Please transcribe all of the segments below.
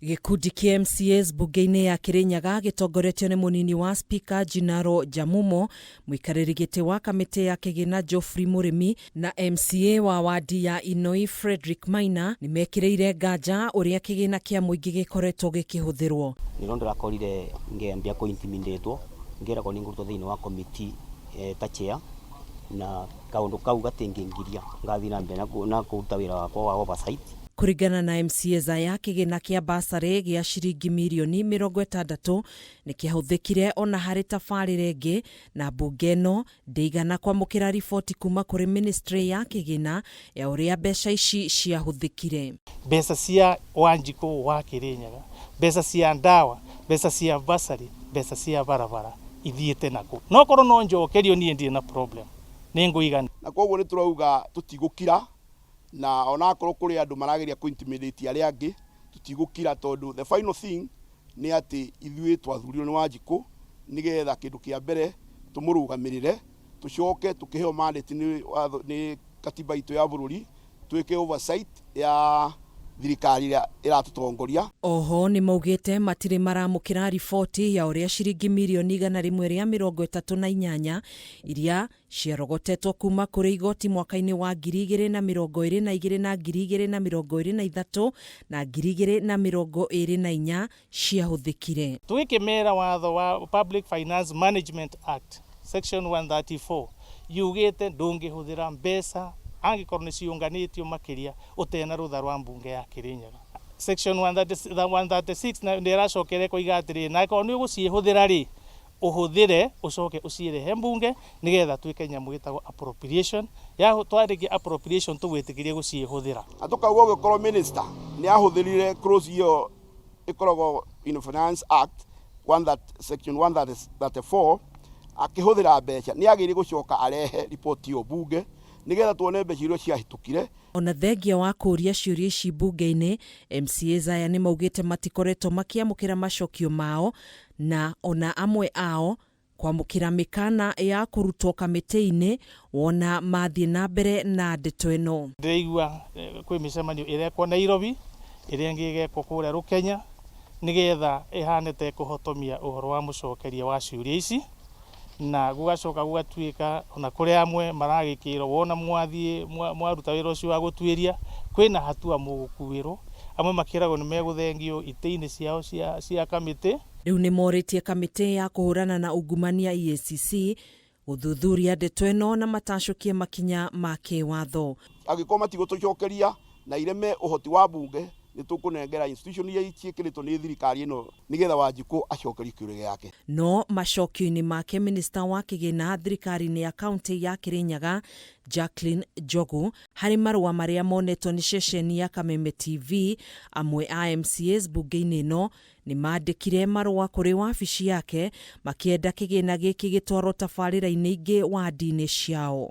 Gĩkundi kĩa MCAs mbunge-inĩ ya Kirinyaga gĩtongoretio nĩ mũnini wa spika Jinaro Jamumo, mũikarĩri gĩtĩ wa kamĩtĩ ya kĩgĩna Geoffrey Mũrĩmi na MCA wa wadi ya Inoi Frederick Maina nĩmekĩrĩire nganja ũrĩa kĩgĩna kĩa mũingĩ gĩkoretwo gĩkĩhũthĩrwo. Nĩrĩo ndĩrakorire ngĩambia kũ intimidatwo ngĩragwo nĩ ngũrutwo thĩinĩ wa committee ta chair na kaũndũ kau gatingĩngiria ngathiĩ na mbere na kũruta wĩra wakwa wa oversight. Kũringana na MCAs aya, kĩgĩna kĩa bursary gĩa ciringi mirioni 60 nĩkĩahũthĩkire ona harĩ tabarĩra ĩngĩ na mbunge ĩno ndĩigana kwamũkĩra riboti kuma kũrĩ ministry ya kĩgĩna ya ũrĩa mbeca ici ciahũthĩkire. Mbeca cia Wanjikũ wa Kirinyaga, mbeca cia ndawa, mbeca cia bursary, mbeca cia barabara ithiĩte nakũ? No korwo no njokerio niĩ ndirĩ na problem, nĩ ngũigana. Na koguo nĩ tũrauga tũtigũkira, na onakorwo kũrĩ andũ marageria kũ intimidate arĩa angĩ, tũtigũkira tondũ the final thing nĩ atĩ ithuĩ twathurirwo nĩ Wanjikũ nĩgetha kĩndũ kĩa mbere tũmũrũgamĩrĩre, tũcoke tũkĩheo mandate nĩ watho nĩ katiba itũ ya bũrũri twĩke oversight ya thirikari ĩrĩa ĩratũtongoria. Oho nĩmaugĩte matirĩ maramũkĩra riboti ya ũrĩa ciringi mirioni 138 iria ciarogotetwo kuma kũrĩ igoti mwaka-inĩ wa 2022 na 2023 na 2024 ciahũthĩkire. Tũgĩkĩmera watho wa Public Finance Management Act section 134 yugĩte ndũngĩhũthĩra mbeca angĩkorwo nĩ ciũnganĩtio makĩria ũtena rũtha rwa mbunge ya Kirinyaga. Section 136 nayo nĩ ĩracokera ĩkoiga atĩrĩrĩ, na angĩkorwo nĩ ũgũciĩhũthĩra rĩ, ũhũthĩre ũcoke ũciĩrehe mbunge nĩgetha twĩke nyamũ ĩtagwo appropriation. Ya twarĩkia appropriation tũgwĩtĩkĩrie gũciĩhũthĩra. Na tũkauga ũngĩkorwo minister nĩ ahũthĩrire clause ĩyo ĩkoragwo in Finance Act section 134 akĩhũthĩra mbeca nĩ agĩrĩire gũcoka arehe riboti ĩyo mbunge nĩgetha tuone mbeca iria ciahĩtũkire. Ona thengia wa kũũria ciũria ici mbunge-inĩ, MCAs aya nĩ maugĩte matikoretwo makĩamũkĩra macokio mao na ona amwe ao kwamũkĩra mĩkana ya kũrutwo kamĩtĩ-inĩ wona mathiĩ na mbere na ndeto ĩno. Ndĩraigua kwĩ mĩcemanio ĩrekwo Nairobi, ĩrĩa ĩngĩ ĩgekwo kũrĩa Rũkenya, nĩgetha ĩhane ta ĩkũhotomia ũhoro wa mũcokeria wa ciũria ici, na gũgacoka gũgatuĩka ona kũrĩ amwe maragĩkĩrwo wona mwathiĩ mwaruta wĩra ũcio wa gũtuĩria, kwĩna hatua mũgũkuĩrwo, amwe makĩragwo nĩ megũthengio itĩ-inĩ ciao cia kamĩtĩ. Rĩu nĩ morĩtie kamĩtĩ ya kũhũrana na ungumania EACC gũthuthuria ndeto ĩno na matacũkie makinya ma kĩwatho. Angĩkorwo matigũtũcokeria na ireme ũhoti wa mbunge, nĩ tũkũnengera institution iria ciĩkĩrĩtwo nĩ thirikari ĩno nĩgetha Wanjikũ acokerio kĩũria gĩake. No macokio-inĩ make minista wa kĩgĩna thirikari-inĩ ya kaunti ya Kirinyaga Jacqueline Njogu harĩ marũa marĩa monetwo nĩ ceceni ya Kameme TV, amwe a MCAs mbunge-inĩ ĩno nĩ mandĩkire marũa kũrĩ wabici yake makĩenda kĩgĩna gĩkĩ gĩtwarwo tabarĩra-inĩ ingĩ wandi-inĩ ciao.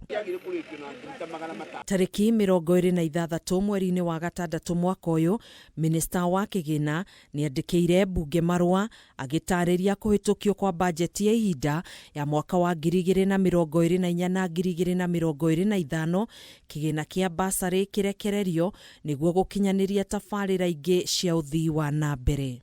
Tarĩki 26 mweri-inĩ wa gatandatũ mwaka ũyũ, minista wa kĩgĩna nĩ andĩkĩire mbunge marũa agĩtarĩria kũhĩtũkio kwa bajeti ya ihinda ya mwaka wa 2024 na 2025, kĩgĩna kĩa bursary kĩrekererio nĩguo gũkinyanĩria tabarĩra ingĩ cia ũthii wa na mbere.